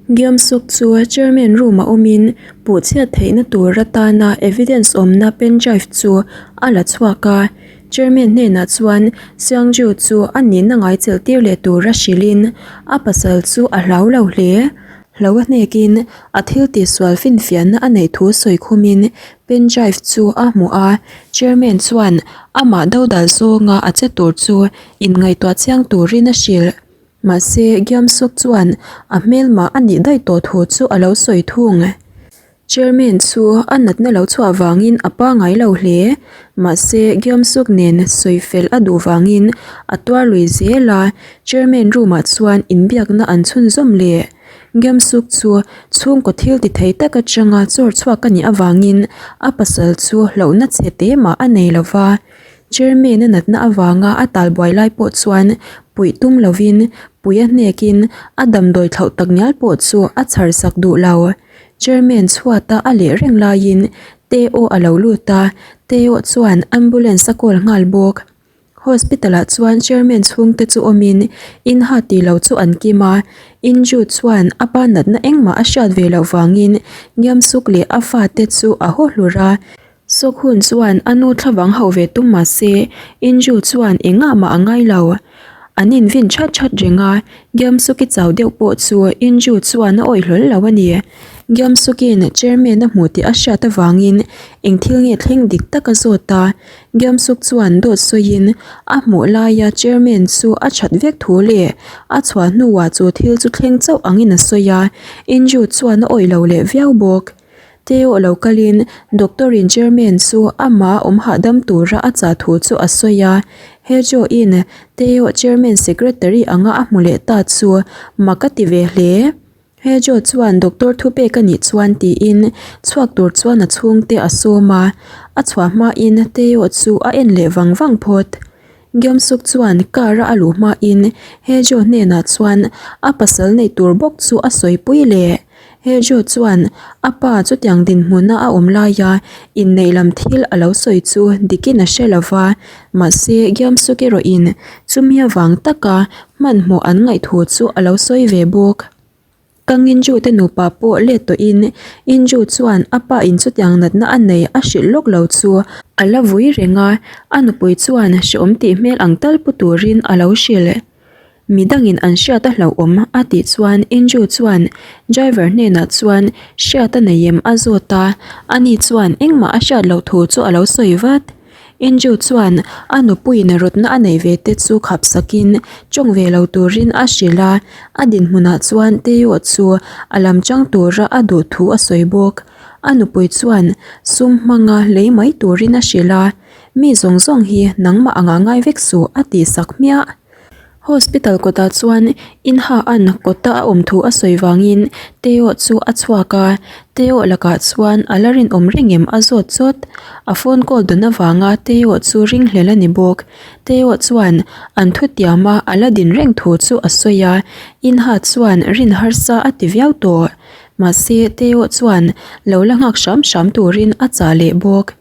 Geumsuk chu chairman room a awmin puh chhiat theihna tur atana evidence awmna pen drive chu a la chhuak a. Chairman hnenah chuan Seungju chu a nihna ngai chelh tir leh tura hrilhin a pasal chu a hlau lo hle. Hlo a hnekin a thil tihsual finfiahna a neih thu sawi khumin pen drive chu a hmu a. Chairman chuan amah dodal zawnga a che tur chu inngaihtuah chiang turin a hrilh. Mahse, Giamsuk chuan a hmelmah a nih daih tawh thu chu a lo sawi thung. Chairman chu a natna lo chhuah vangin a pangai lo hle. Mahse, Giamsuk nen sawi fel a duh vangin a tuar lui zel a, Chairman room ah chuan inbiakna an chhunzawm leh. Giamsuk chu chhungkaw thil ti thei tak atanga chawr chhuak a nih avangin a pasal chu hlauhna chhe te mah a nei lova. Chairman a natna avanga a talbuai lai pawh chuan puih tum lovin pui a hnekin a damdawi thlauh tak ngial pawh chu a chhar sak duh lo. Chairman chhuata a leh reng laiin Teo a lo lut a, Teo chuan ambulance a call nghal bawk. Hospital ah chuan chairman chhungte chu awmin in ha tih lo chu an kim a, Inju chuan a pa natna engmah a hriat ve loh vangin Ngiamsuk leh a fate chu a haw hlur a. Sokhun chuan a nu thlavang hauh ve tum mah se, Inju chuan engah mah a ngai lo. An invin that that reng a, Geumsuki chau deuh pawh chu Inju chuan a awih hlawl lo a ni. Geumsuki'n chairman a hmu tih a hriat avangin eng thil nge thleng dik tak a zawt a, Geumsuk chuan dawt sawiin a hmuh laia chairman chu a that vek thu leh a chhuah hnuah chu thil chu thleng chauh angin a sawi a, Inju chuan a awih lo leh viau bawk. Teo lo kalin Doctor in Chairman chu amah awm hahdam tura a chah thu chu a sawi a. He Joe in Teo Chairman Secretary anga a hmu leh ta chu mak a ti ve hle. He Joe chuan Doctor thu pek a nih chuan tiin chhuak tur chuan a chhungte a sawm a. A chhuah hmain Teo chu a en leh vang vang phawt. Geumsuk chuan car a a luh hmain He Joe hnenah chuan a pasal neih tur bawk chu a sawipui leh. He Joe chuan a pa chutiang dinhmuna a awm laia inneih lam thil a lo sawi chu dikin a hre lo va, mahse Geumsuk erawhin chumi avang taka hmanhmawh an ngaih thu chu a lo sawi ve bawk. Kang Inju te nupa pawh let tawhin Inju chuan a pa in chutiang natna a nei a hrilh lawk lo chu a la vui reng a, a nupui chuan hreawm tih hmel ang tal pu turin a lo hrilh. Midangin an hriat a hlauhawm a tih chuan Inju chuan driver hnenah chuan hriat a nei em a zawt a, ani chuan engmah a hriat loh thu chu a lo sawi vat. Andrew chuan a nupuiin rawtna a neih ve te chu khap sakin tawng ve lo turin a hrilh a, a dinhmunah chuan Teo chu a lam chang tura a duh thu a sawi bawk. A nupui chuan sum hmanga lei mai turin a hrilh a, Mi zawng zawng hi nangmah anga ngai vek suh a tih sak hmiah. Hospital kawtah chuan inha an kawta a awm thu a sawi vangin Teo chu a chhuak a, Teo lakah chuan a la rinawm reng em a zawt chawt. A phone call dawn avanga Teo chu ringhlel a ni bawk. Teo chuan an thutiama a la din reng thu chu a sawi a, inha chuan rin harsa a ti viau tawh. Mahse Teo chuan lo la nghak hram hram turin a chah leh bawk.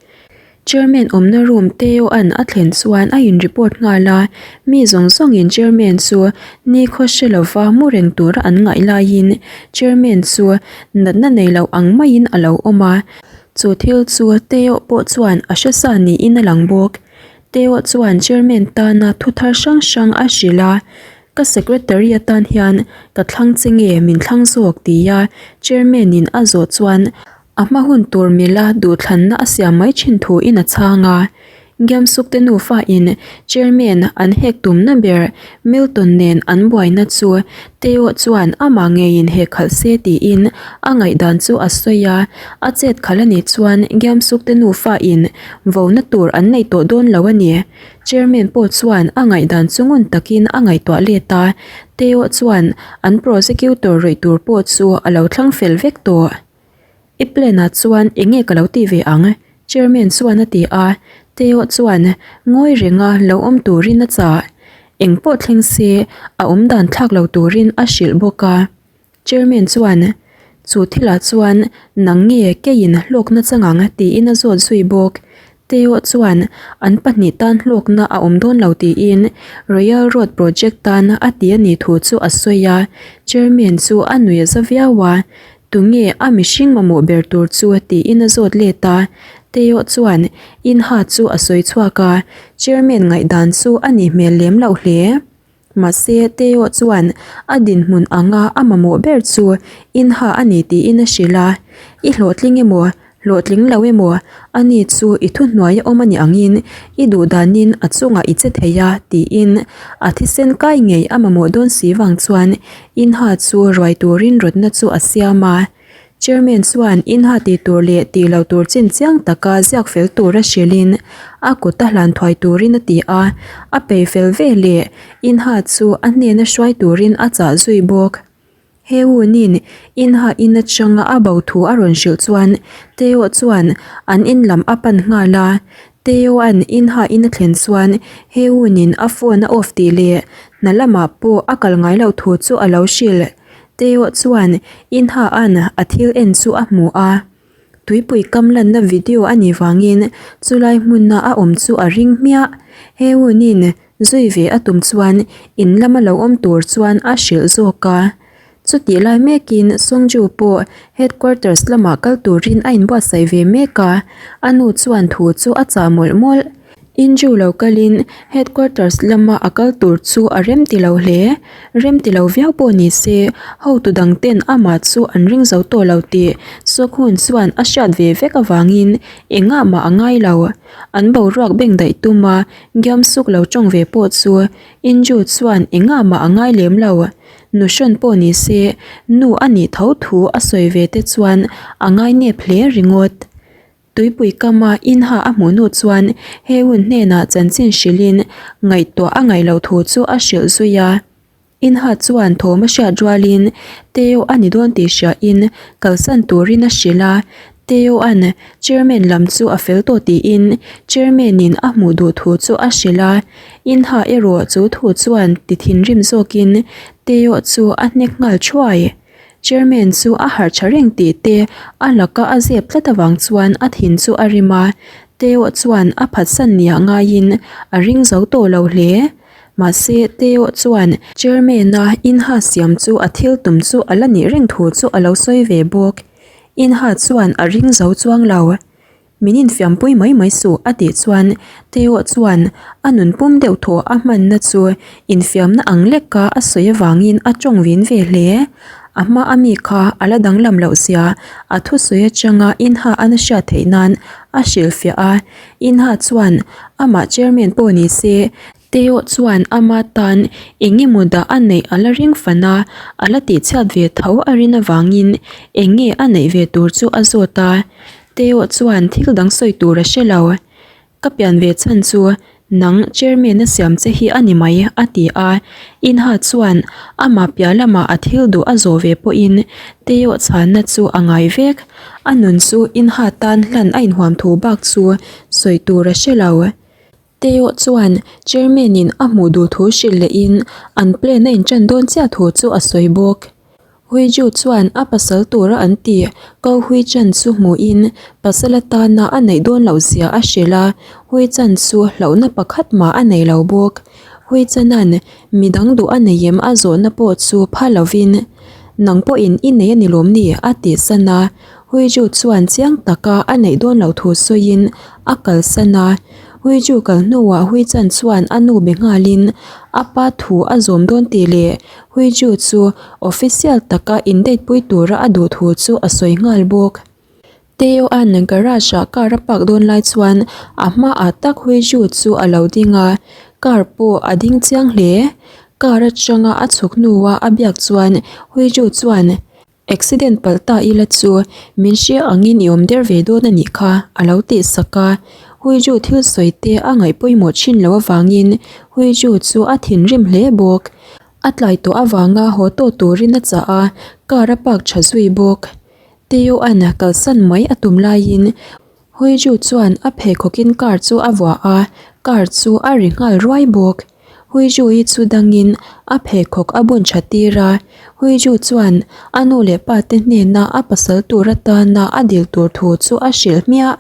Chairman awmna room Teo an a thlen chuan a in report nghal a, mi zawng zawngin chairman chu nikhaw hre lova mu reng tura an ngaih laiin chairman chu natna nei lo ang maiin a lo awm a, chu thil chu Teo pawh chuan a hre sa niin a lang bawk. Teo chuan chairman tana thu thar hrang hrang a hrilh a, Ka secretary atan hian ka thlang che nge min thlang zawk tia chairman in a zawh chuan A hma hun tur mila duhthlanna a siam mai thin thu in a chhang a. Giamsuk te nufa in Chairman an hek tumna ber Milton nen an buaina chu Teo chuan amah ngeiin hek khalh se tiin a ngaihdan chu a sawi a. A chet khalh a nih chuan Giamsuk te nufa in vona tur an nei tawh dawn lo a ni. Chairman pawh chuan a ngaihdan chu ngun takin a ngaihtuah let a. Teo chuan an prosecutor rawih tur pawh chu a lo thlang fel vek tawh. I plan ah chuan eng nge ka lo tih ve ang? Chairman chuan a ti a, Teo chuan ngawi renga lo awm turin a chah. Eng pawh thleng se a awm dan thlak lo turin a hrilh bawk a. Chairman chuan, Chu thilah chuan nang nge keiin hlawkna chang ang? tiin a zawt zui bawk. Teo chuan an pahnih tan hlawkna a awm dawn lo tiin Royal Road project tan a ti a nih thu chu a sawi a, Chairman chu a nui a za viau a, Tunge a mihring mamawh ber tur chu tiin a zawt let a, Teo chuan Inha chu a sawi chhuak a, Chairman ngaihdan chu a nih hmel lem loh hle. Mahse, Teo chuan a dinhmun anga a mamawh ber chu inha a ni tiin a hrilh a, I hlawhtling emaw, hlawhtling lo emaw, ani chu i thuhnuai a awm a ni angin i duhdanin a chungah i che thei a, tiin a thisen kai ngei a mamawh dawn si vang chuan inha chu ruai turin rawtna chu a siam a. Chairman chuan inha tih tur leh tih loh tur chin chiang taka ziak fel tura hrilhin a kut a hlan thuai turin a ti a, a peih fel ve leh inha chu a hnena hruai turin a chah zui bawk. He hunin inha in atanga a bo thu a rawn hrilh chuan Teo chuan an in lam a pan nghal a, Teo-a'n inha in a thlen chuan he hunin a phone a off tih leh hna lamah pawh a kal ngai loh thu chu a lo hrilh. Teo chuan Inha-a'n a thil en chu a hmu a, tuipui kam lanna video a nih vangin chulai hmuna a awm chu a ring hmiah. Heun-in zui ve a tum chuan in lama lo awm tur chuan a hrilh zawk a. Chutih lai mekin Songju pawh headquarters lamah kal turin a inbuatsaih ve mek a, a nu chuan thu chu a chah mawlh mawlh. Inju lo kalin headquarters lama a kal tur chu a rem ti lo hle. Rem ti lo viau pawh ni se, hotu dang ten amah chu an ring zo tawh lo tih Sokhun chuan a hriat ve vek avangin engah mah a ngai lo. An boruak beng daih tuma Gyamsuk lo tawng ve pawh chu Inju chuan engah mah a ngai lem lo. Nuhrawn pawh ni se, nu a nih tho thu a sawi ve te chuan a ngai nep hle ringawt. Tuipui kama inha a hmuh hnu chuan Heun hnenah chanchin hrilhin ngaihtuah a ngaih loh thu chu a hrilh zui a. Inha chuan thawm a hriat rualin Teo a ni dawn tih hriain kalsan turin a hrilh a. Teo-a'n Chairman lam chu a fel tawh tiin Chairman-in a hmuh duh thu chu a hrilh a. Inha erawh chu thu chuan ti thinrim zawkin Teo chu a hnek nghal thuai. Chairman chu a harh tha reng tih te a laka a zep tlat avang chuan a thin chu a rim a, Teo chuan a phatsan nia ngaiin a ring zo tawh lo hle. Mahse Teo chuan Chairman-a inha siam chu a thil tum chu a la nih reng thu chu a lo sawi ve bawk. Inha chuan a ring zo chuang lo. Min infiampui mai mai suh a tih chuan Teo chuan a nun pum deuh thaw a hmanna chu infiamna ang leka a sawi avangin a tawng vin ve hle. A hma a mi kha a la danglam loh zia a thusawi atanga Inha a na hriat theih nan a hrilhfiah a, Inha chuan amah chairman pawh ni se Teo chuan ama tan eng emaw dah a neih a la ring fan a, a la tihchhiat ve tho a rin avangin eng nge a neih ve tur chu a zawt a. Teo chuan thil dang sawi tur a hre lo. Ka pian ve chhan chu nang chairman a siam che hi a ni mai a ti a. Inha chuan amah piah lamah a thil duh a zawh ve pawhin Teo chhanna chu a ngai vek. A nun chu Inha tan hlan a inhuam thu bak chu sawi tur a hre lo. Teo chuan Chairman in a hmuh duh thu hrilh leh in an plan a inṭan dawn chiah thu chu a sawi bawk. Huiju chuan a pasal tura an tih Ko Hui Chan chu hmuh in pasal atana a neih dawn loh zia a hrilh a, Hui Chan chu hlauhna pakhat mah a nei lo bawk. Hui Chanan midang duh a nei em a zawhna pawh chu pha lovin Nang pawhin i nei a ni lawm ni? a tih san a, Huiju chuan chiang taka a neih dawn loh thu sawiin a kalsan a. Huiju kal hnuah Huichan chuan a nu be nghalin a pa thu a zawm dawn tih leh Huiju chu official taka in-date pui tura a duh thu chu a sawi nghal bawk. Teo-a'n garage-ah car a park dawn lai chuan a hmaah tak Huiju chu a lo ding a, car pawh a ding chiang hle. Car atanga a chhuk hnuah a biak chuan Huiju chuan Accident palh ta ila chu min hria angin i awm der ve dawn a nih kha a lo tih sak a. Huiju thil sawi te a ngaih pawimawh thin loh avangin Huiju chu a thinrim hle bawk. A tlai tawh avanga haw tawh turin a chah a, car a park tha zui bawk. Teo-a'n kalsan mai a tum laiin Huiju chuan a pheikhawkin car chu a vuah a, car chu a ri nghal ruai bawk. Huiju-i chu dangin a pheikhawk a bun tha tir a, Huiju chuan a nu leh pa te hnena a pasal tur atana a dil tur thu chu a hrilh hmiah.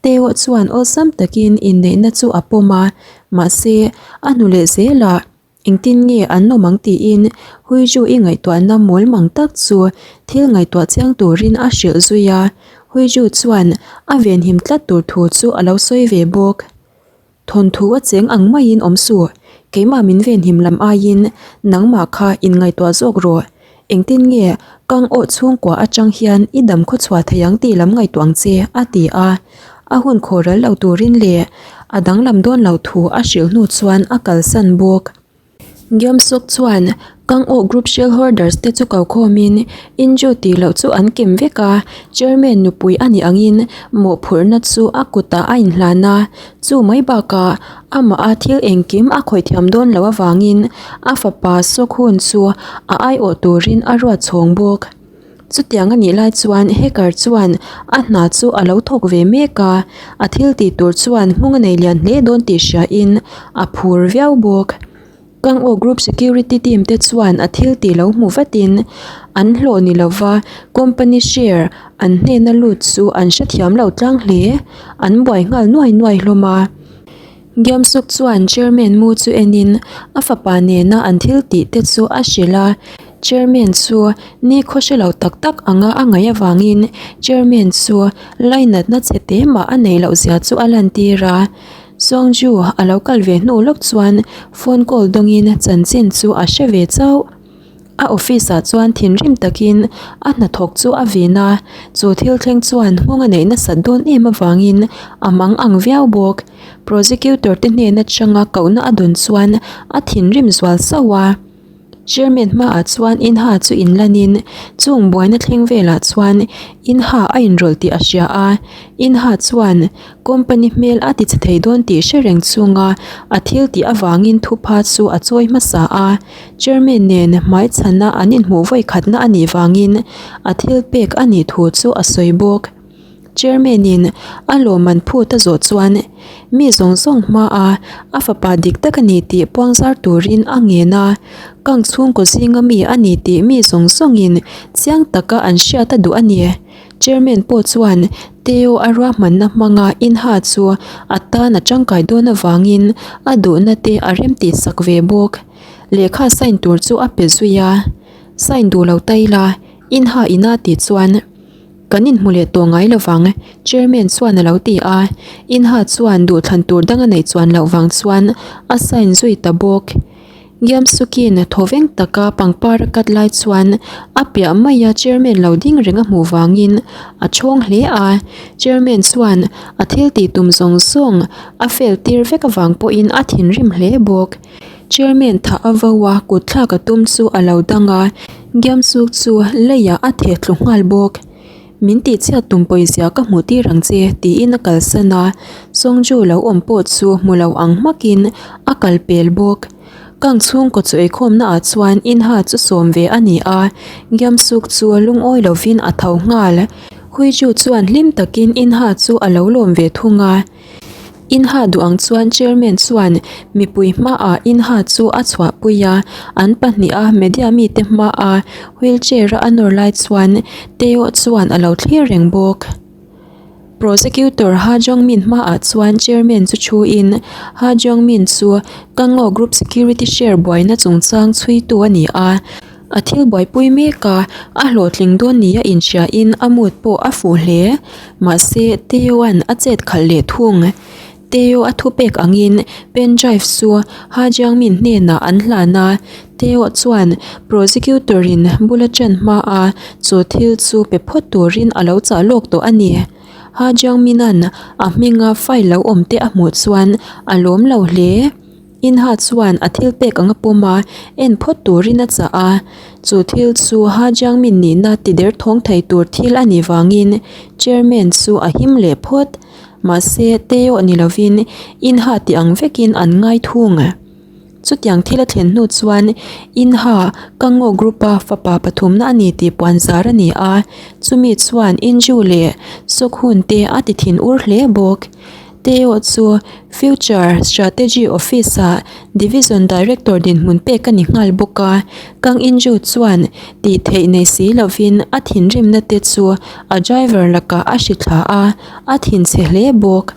Teo chuan awlsam takin inneihna chu a pawm a, mahse, a hnu leh zelah engtin nge an awm ang tiin Huiju-i ngaihtuahna mawl mang tak chu thil ngaihtuah chiang turin a hrilh zui a, Huiju chuan a venhim tlat tur thu chu a lo sawi ve bawk. Thawnthu a cheng ang maiin awm suh, keimah min venhim lam aiin nangmah kha inngaihtuah zawk rawh. Engtin nge kang awh chhungkua atang hian i dam khawchhuah thei ang tih lam ngaihtuah ang che, a ti a. A hun khawhral lo turin leh a danglam dawn loh thu a hrilh hnu chuan a kalsan bawk. Geomsuk chuan Kang Oh Group Shareholders te chu ko khawmin Inju tih loh chu an kem vek a, Chairman nupui a nih angin mawhphurhna chu a kutah a inhlan a, chu mai bakah amah a thil engkim a khawih thiam dawn loh avangin a fapa Sokhun chu a aiawh turin a ruat chhawng bawk. Chutiang a nih lai chuan hacker chuan a hna chu a lo thawk ve mek a, a thil tih tur chuan nghawng a nei lian hle dawn tih hriain a phur viau bawk. Kang aw group security team te chuan a thil tih lo hmu vatin an hlawh ni lova company share an hnena lut chu an hrethiam lo tlang hle, an buai nghal nuai nuai hlawm a. Giamsuk chuan Chairman Mu chu enin a fapa nena an thil tih te chu a hrilh a, Chairman chu ni khaw hre lo tak tak anga a ngaih avangin Chairman chu lainatna chhe te mah a neih loh zia chu a lantir a. Songju a lo kal ve hnu lawk chuan phone call dawngin chanchin chu a hre ve chauh. A office ah chuan thinrim takin a hnathawk chu a vin a, chu thil thleng chuan nghawng a neih nasat dawn em avangin a mang ang viau bawk. Prosecutor te hnen atanga kohna a dawn chuan a thinrim zual sauh a. Chairman hmaah chuan Inha chu inlanin chung buaina thleng velah chuan Inha a inrawlh tih a hria a, Inha chuan company hmel a ti chhe thei dawn tih hre reng chunga a thil tih avangin thupha chu a chawi hmasa a. Chairman nen hmaichhana an inhmuh vawi khatna a nih vangin a thil pek a nih thu chu a sawi bawk. Chairman in a lawmman phut a zawh chuan mi zawng zawng hmaa a fapa dik tak a ni tih puangzar turin a ngen a, kang chhungkaw zinga mi a ni tih mi zawng zawngin chiang taka an hriat a duh a ni. Chairman pawh chuan Teo a ruahmanna hmanga inha chu a tan a tangkai dawn avangin a duhna te a remtih sak ve bawk. Lehkha sign tur chu a pe zui a, Sign duh lo ta ila, inha ina tih chuan kan inhmu leh tawh ngai lovang, Chairman chuan a lo ti a, inha chuan duhthlan tur dang a neih chuan loh vang chuan a sign zui ta bawk. Giamsukin thawveng taka pangpar a cut lai chuan a piah maia chairman lo ding reng a hmuh vangin a chhawng hle a, chairman chuan a thil tih tum zawng zawng a fail tir vek avang pawhin a thinrim hle bawk. Chairman thah a vo a, kut thlak a tum chu a lo dang a, Giamsuk chu leiah a theh thlu nghal bawk. Min tihchhiat tum pawizia ka hmuh tir ang che, tiin a kalsan a. Songju lo awm pawh chu hmu lo ang hmakin a kal pel bawk. Kang chhungkaw chu eikhawmna ah chuan Inha chu sawm ve a ni a, Giamsuk chu lungawi lovin a tho nghal. Huiju chuan hlim takin Inha chu a lo lawm ve thung a. Inha duh ang chuan Chairman chuan mipui hmaah Inha chu a chhuahpui a, an pahniha media mite hmaa wheelchair a a nawr lai chuan Teo chuan a lo thlir reng bawk. Prosecutor Ha Jong-min hmaah chuan Chairman chu thuin Ha Jong-min chu Kangaw Group Security Share buaina chungchang chhuitu a ni a, a thil buaipui mek a, a hlawhtling dawn nia inhriain a mood pawh a fuh hle. Mahse, Teo-a'n a chet khalh leh thung. Teo a thupek angin pen drive chu Ha Jiangmin hnenah an hlan a, Teo chuan prosecutor-in bula ṭan hmaa chu thil chu pe phawt turin a lo chah lawk tawh a ni. Ha Jiangmin-a'n a hminga file lo awm te a hmuh chuan a lawm lo hle. Inha chuan a thil pek anga pawm a, en phawt turin a chah a. Chu thil chu Ha Jiangmin nihna ti der thawng thei tur thil a nih vangin Chairman chu a him leh phawt. Mahse, Teo ni lovin Inha ti ang vekin an ngai thung. Chutiang thil a thlen hnu chuan Inha Kangaw Group-a fapa pathumna a ni tih puan zar a ni a, chumi chuan Inju leh Sokhun te a ti thin ur hle bawk. Teo chu Future Strategy Office-ah Division Director dinhmun pek a ni nghal bawk a. Kang In-ju chuan tih theih nei si lovin a thinrimna te chu a driver lakah a hri thla a, a thinchhe hle bawk.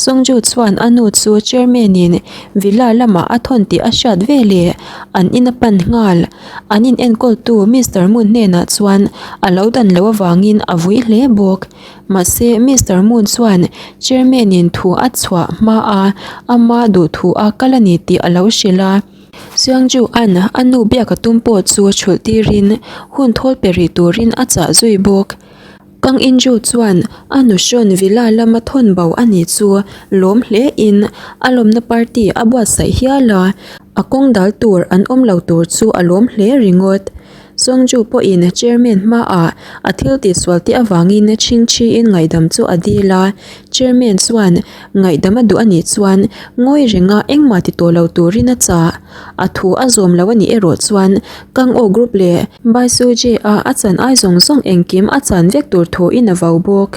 Songju chuan a nu chu Chairman-in Villa lamah a thawn tih a hriat ve leh an in a pan nghal. An in enkawltu Mister Moon hnenah chuan a lo dan loh avangin a vui hle bawk. Mahse Mister Moon chuan Chairman-in thu a chhuah hma a, ama duhthu a kal a ni tih a lo hrilh a. Seungju-a'n a nu biak a tum pawh chu chhulh tirin hun thawl pe rih turin a chah zui bawk. Kang In-ju chuan a nuhrawn villa lama thawn bo a nih chu lawm hle in a lawmna party a buatsaih hial a, a kawng dal tur an awm lo tur chu a lawm hle ringawt. Songju pawhin chairman hmaah a thil tihsual te avangin chhingchhiin ngaihdam chu a dil a, chairman chuan ngaihdam a duh a nih chuan ngawi renga engmah ti tawh lo turin a chah. A thu a zawm lo a nih erawh chuan Kang Oh Group leh Bai Su Jie a a chan ai zawng zawng engkim a chan vek tur thuin a vau bawk.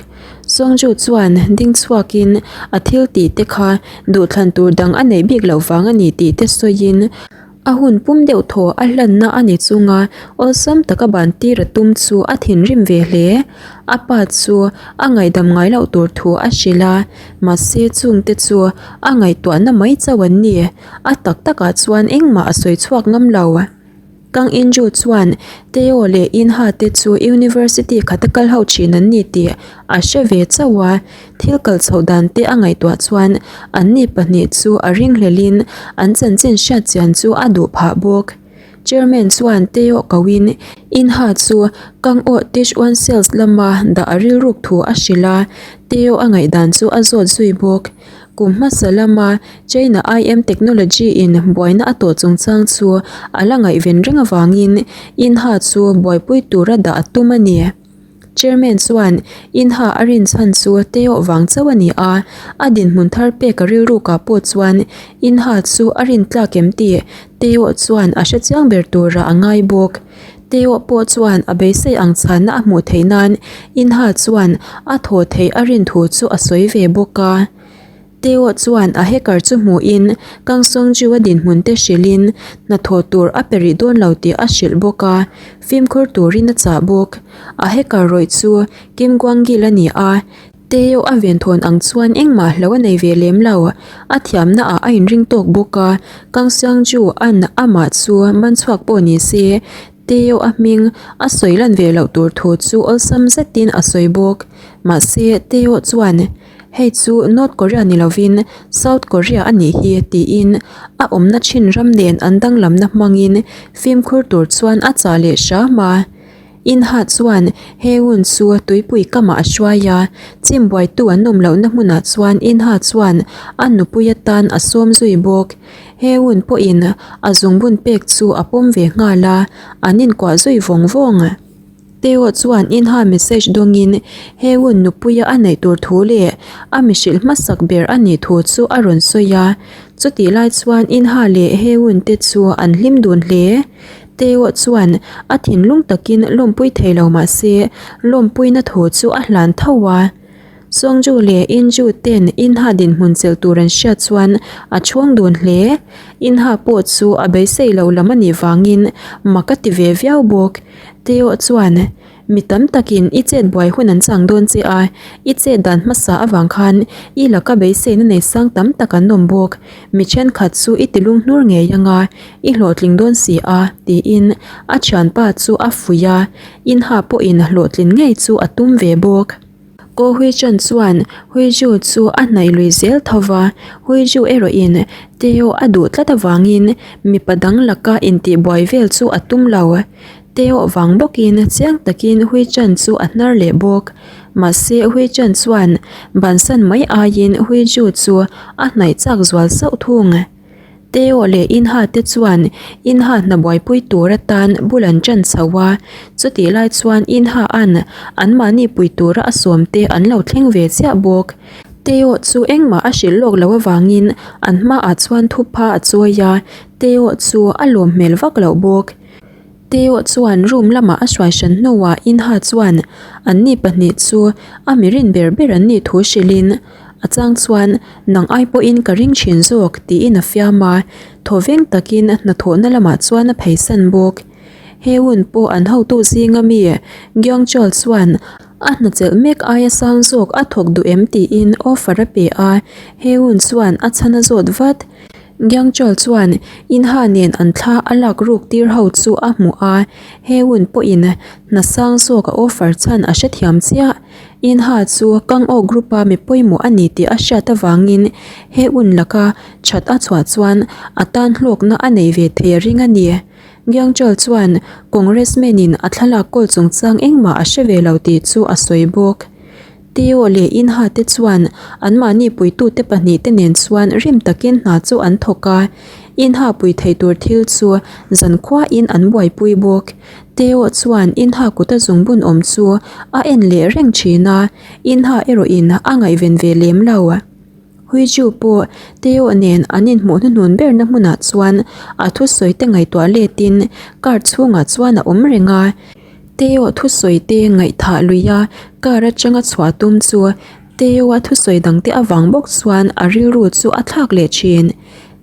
Songju chuan ding chhuakin a thil tih te kha duhthlan tur dang a neih bik loh vang a ni tih te sawiin a hun pum deuh thaw a hlanna a ni chunga awlsam taka ban tir a tum chu a thinrim ve hle. A pa chu a ngaihdam ngai loh tur thu a hrilh a, mahse chungte chu a ngaihtuahna mai chauh an ni. A tak takah chuan engmah a sawi chhuak ngam lo. Kang In-ju chuan Teo leh In-ha te chu University khata kal ho thin an ni tih a hre ve chauh a, thil kal chhoh dan te a ngaihtuah chuan anni pahnih chu a ringhlelin an chanchin hriat chian chu a duh phah bawk. Chairman chuan Teo koin In-ha chu Kang Oh Teach One Sales lama dah a rilruk thu a hrilh a, Teo a ngaihdan chu a zawt zui bawk. Kum hmasa lama China IM Technology in buaina a tawh chungchang chu a la ngaihven reng avangin Inha chu buaipui tura dah a tum a ni. Chairman chuan Inha a rinchhan chu Teo vang chauh a ni a, a dinhmun thar pek a rilrukah pawh chuan Inha chu a rintlak em tih Teo chuan a hrechiang ber turah a ngai bawk. Teo pawh chuan a beisei ang chhanna a hmuh theih nan Inha chuan a thaw theih a rin thu chu a sawi ve bawk a. Teo chuan a hacker chu hmuhin Kang Songju a dinhmun te hrilhin hnathawh tur a pe rih dawn lo tih a hrilh bawk a, fimkhur turin a chah bawk. A hacker rawih chu Kim Gwang-gil a ni a, Teo a venthawn ang chuan engmah hlo a nei ve lem lo. A thiamna ah a inring tawk bawk a, Kang Seung-ju an amah chu man chhuak pawh ni se, Teo a hming a sawi lan ve loh tur thu chu awlsam zetin a sawi bawk. Mahse, Teo chuan, Hei chu North Korea ni lovin South Korea a nih hi tiin a awmna thin ram nen an danglamna hmangin fimkhur tur chuan a chah leh hram a. Inha chuan Heun chu tuipui kamah a hruai a, chim buaitu an awm lohna hmunah chuan Inha chuan a nupui atan a sawm zui bawk. Heun pawhin a zungbun pek chu a pawm ve nghal a, an inkuah zui vawng vawng. Teo chuan Inha message dawngin Heun nupuia a neih tur thu leh a mihrilh hmasak ber a nih thu chu a rawn sawi a, chutih lai chuan Inha leh Heun te chu an hlim dun hle. Teo chuan a thinlung takin lawmpui thei lo mah se lawmpuina thu chu a hlan tho a. Songju leh Inju ten Inha dinhmun chelh tur an hriat chuan a chhawng dun hle. Inha pawh chu a beisei lo lam a nih vangin mak a ti ve viau bawk. Teo chuan Mi tam takin i chet buai hun an chang dawn che a, i chet dan hmasa avang khan i laka beiseina nei sang tam tak an awm bawk. Mi thenkhat chu i tilung hnur ngei anga i hlawhtling dawn si a, tiin a thianpa chu a fuih a, Inha pawhin hlawhtlin ngei chu a tum ve bawk. Ko Hui Chan chuan Hui Ju chu a hnaih lui zel tho va, Hui Ju erawhin Teo a duh tlat avangin mipa dang laka intihbuai vel chu a tum lo. Teo vang bawkin chiang takin Hui Chan chu a hnar leh bawk. Mahse Hui Chan chuan bansan mai aiin Hui Ju chu a hnaih chak zual sauh thung. Teo leh Inha te chuan Inha hna buaipui tur atan bul an ṭan chho a, chutih lai chuan Inha an anmahni pui tura a sawm te an lo thleng ve chiah bawk. Teo chu engmah a hrilh lawk loh avangin an hmaah chuan thupha a chawi a, Teo chu a lawm hmel vak loh bawk. Teo chuan room lamah a hruai hran hnuah Inha chuan anni pahnih chu a mirin ber ber an nih thu hrilhin. A chang chuan, Nang ai pawhin ka ring thin zawk, tiin a fiam a. Thawveng takin hnathawhna lamah chuan a pheisan bawk. He hun pawh an hotu zinga mi Gyeongchol chuan a hnachelh mek aia sang zawk a thawk duh em tiin offer a pe a, he hun chuan a chhan a zawt vat. Gyeongchol chuan Inha nen an thla a lak ruk tir ho chu a hmuh a, he hun pawhin hna sang zawk a offer chhan a hrethiam chiah. Inha chu Kang-aw group-a mi pawimawh a ni tih a hriat avangin he hun laka that a chhuah chuan a tan hlawkna a nei ve thei a ring a ni. Gyangchol chuan Congressman-in a thlalak kawl chungchang engmah a hre ve lo tih chu a sawi bawk. Teo leh Inha te chuan anmahni puitute pahnihte nen chuan rim takin hna chu an thawk a, Inha pui thei tur thil chu zankhuain an buaipui bawk. Teo chuan Inha kuta zungbun awm chu a en leh reng thin a, Inha erawhin a ngaihven ve lem lo. Huiju pawh Teo nen an inhmuh hnuhnun berna hmunah chuan a thusawi te ngaihtuah letin car chhungah chuan a awm reng a. Teo thusawi te ngaihthah luia car atanga chhuah tum chu Teo-a thusawi dangte avang bawk chuan a rilru chu a thlak leh thin.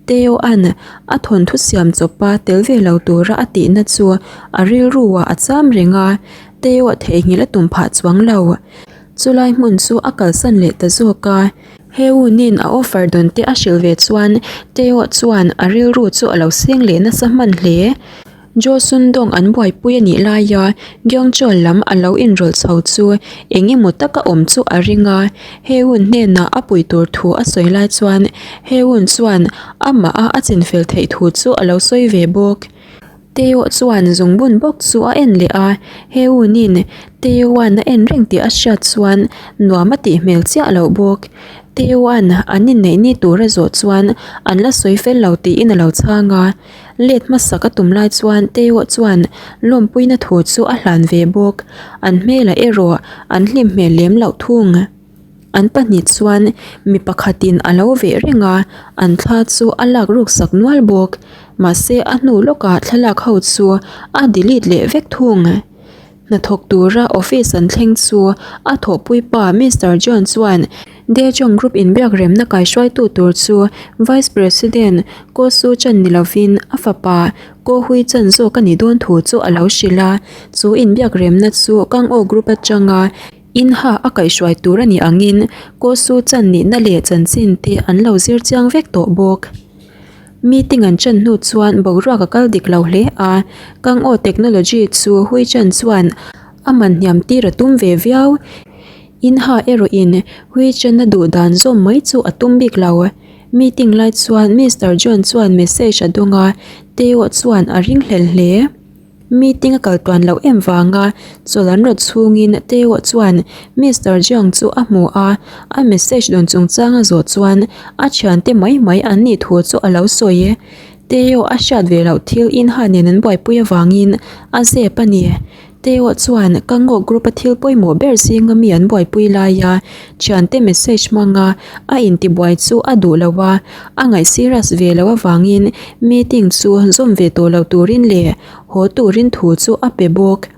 Teo-a'n a thawnthu siam chawpa tel ve lo tura a tihna chu a rilruah a cham reng a, Teo-a theihnghilh a tum phah chuang lo. Chulai hmun chu a kalsan leh ta zawk a. Heunin a offer dawn te a hrilh ve chuan Teo chuan a rilru chu a lo seng leh nasa hman hle. Jo Sundong an buaipui a nih laia Gyeongchol lam a lo inrawlh chho chu eng emaw taka awm chu a ring a. Heun hnenah a pui tur thu a sawi lai chuan Heun chuan amah a a chinfel theih thu chu a lo sawi ve bawk. Teo chuan zungbun bawk chu a en leh a, Heuni'n Teoa'n a en reng tih a hriat chuan nuam a tih hmel chiah loh bawk. Teoa'n an inneih ni tur a zawh chuan an la sawi fel lo tiin a lo chhang a, let hmasak a tum lai chuan Teo chuan lawmpuina thu chu a hlan ve bawk, an hmelah erawh an hlim hmel lem loh thung. An pahnih chuan mi pakhatin a lo veh reng a, an thla chu a lak ruk sak nual bawk. Mahse a hnu lawkah thlalak ho chu a delete leh vek thung. Hnathawk tura office an thleng chu a thawhpui pa Mister John chuan Daejong Group inbiak remna kaihruaitu tur chu Vice President Ko Soo Chan ni lovin a fapa Ko Hui Chan zawk a nih dawn thu chu a lo hrilh a. Chu inbiak remna chu Kang Oh Group atanga Inha a kaihhruai tur a nih angin Kosu chan nihna leh chanchin te an lo zir chiang vek tawh bawk. Meeting an chan hnu chuan boruak a kal dik lo hle a, Kang-aw technology chu Hui Chan chuan a man hniam tir a tum ve viau. Inha erawhin Hui Chan a duh dan zawm mai chu a tum bik lo. Meeting lai chuan Mister John chuan message a dawng a, Teo chuan a ringhlel hle. Meeting a kal tuan loh em vanga chawl an rawt chhungin Teo chuan Mister Jiang chu a hmu a, a message dawn chungchang a zawh chuan a thiante mai mai an nih thu chu a lo sawi. Teo a hriat ve loh thil Inha nen an buaipui avangin a zep a ni. Teo chuan ka ngawk group a thil pawimawh ber zinga mi an buaipui laia thiante message hmanga a intibuai chu a duh lo a, a ngaih serious ve loh avangin meeting chu zawm ve tawh lo turin leh haw turin thu chu a pe bawk.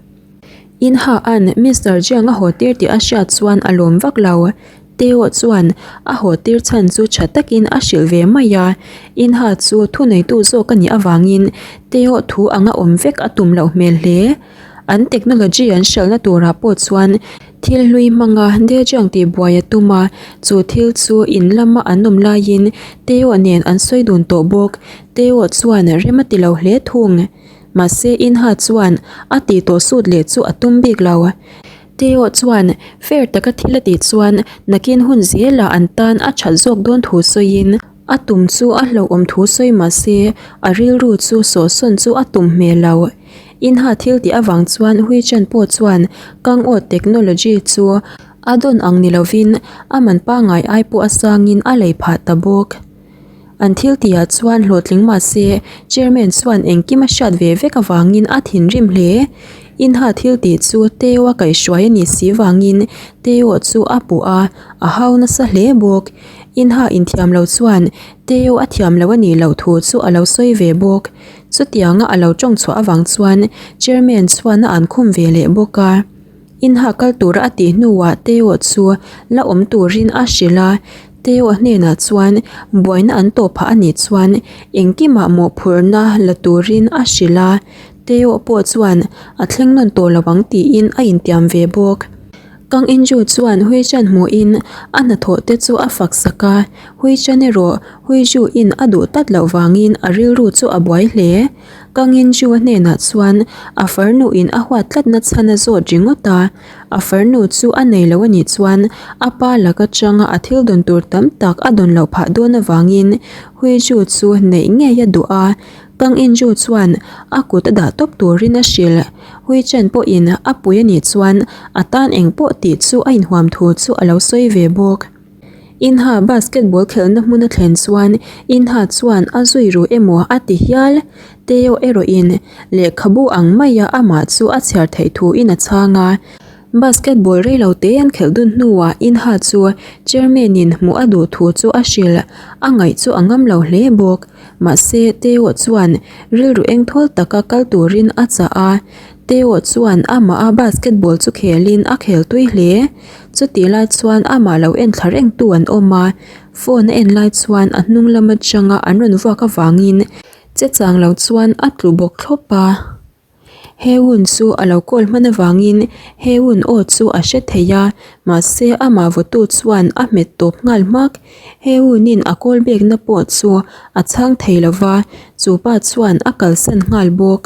Inha an Mister Jiang a haw tir tih a hriat chuan a lawm vak lo. Teo chuan a haw tir chhan chu tha takin a hrilh ve mai a, Inha chu thuneitu zawk a nih avangin Teo thu anga awm vek a tum loh hmel hle. An technology an hralhna turah pawh chuan thil hlui hmanga Daejeon tih buai a tum a, chu thil chu in lama an awm laiin Teo nen an sawi dun tawh bawk. Teo chuan rem a ti lo hle thung. Mahse Inha chuan a tih tawh sut leh chu a tum bik lo. Teo chuan fair taka thil a tih chuan nakin hun zelah an tan a that zawk dawn thu sawiin a tum chu a hlauhawm thu sawi mahse a rilru chu sawhsawn chu a tum hmel lo. Inha thil tih avang chuan Hui Chan pawh chuan Kang-aw technology chu a dawn ang ni lovin a man pangngai ai pawh a sangin a lei phah ta bawk. An thil tihah chuan hlawhtling mah se Chairman chuan engkim a hriat ve vek avangin a thinrim hle. Inha thil tih chu Teo a kaihhruai a nih si vangin Teo chu a puh a, a hau nasa hle bawk. Inha inthiam lo chuan Teo a thiam lo a nih loh thu chu a lo sawi ve bawk. Chutianga a lo tawng chhuah avang chuan Chairman chuan a an khum ve leh bawk a. Inha kal tura a tih hnuah Teo chu la awm turin a hrilh a. Teo hnenah chuan buaina an tawh phah a nih chuan engkimah mawhphurhna la turin a hrilh a, Teo pawh chuan a thleng nawn tawh lo ang tiin a intiam ve bawk. Kang Inju chuan Hui Chan hmuhin a hnathawh te chu a fak sak a, Hui Chan erawh Hui Ju in a duh tlat loh vangin a rilru chu a buai hle. Kang Inju a hnenah chuan a farnu in a huat tlatna chhan a zawt ringawt a, a farnu chu a nei lo a nih chuan a pa lak atanga a thil dawn tur tam tak a dawn loh phah dawn avangin Hui Ju chu neih ngei a duh a, Kang Inju chuan a kut a dah tawp turin a hrilh. Hui Chen pawhin a pui a nih chuan a tan eng pawh tih chu a inhuam thu chu a lo sawi ve bawk. Inha basketball khelhna hmun a thlen chuan Inha chuan a zui ru emaw a ti hial. Teo erawhin lehkhabu ang maia amah chu a chhiar theih thuin a chhang a. Basketball rei lo te an khelh dun hnuah Inha chu chairman in hmuh a duh thu chu a hrilh. A ngaih chu a ngam lo hle bawk. Mahse, Teo chuan rilru engthawl taka kal turin a chah a. Teo chuan amah a basketball chu khelin a khel tui hle. Chutih lai chuan amah lo en thla rengtu an awm a, phone a en lai chuan a hnung lam atanga an rawn vuak avangin che chang lo chuan a tlu bawk thlawp a. He hun chu a lo call hman avangin he hun aw chu a hre thei a, mahse amah vawtu chuan a hmet tawp nghal hmak. He hunin a call bekna pawh chu a chhang thei lo va, chu pa chuan a kalsan nghal bawk.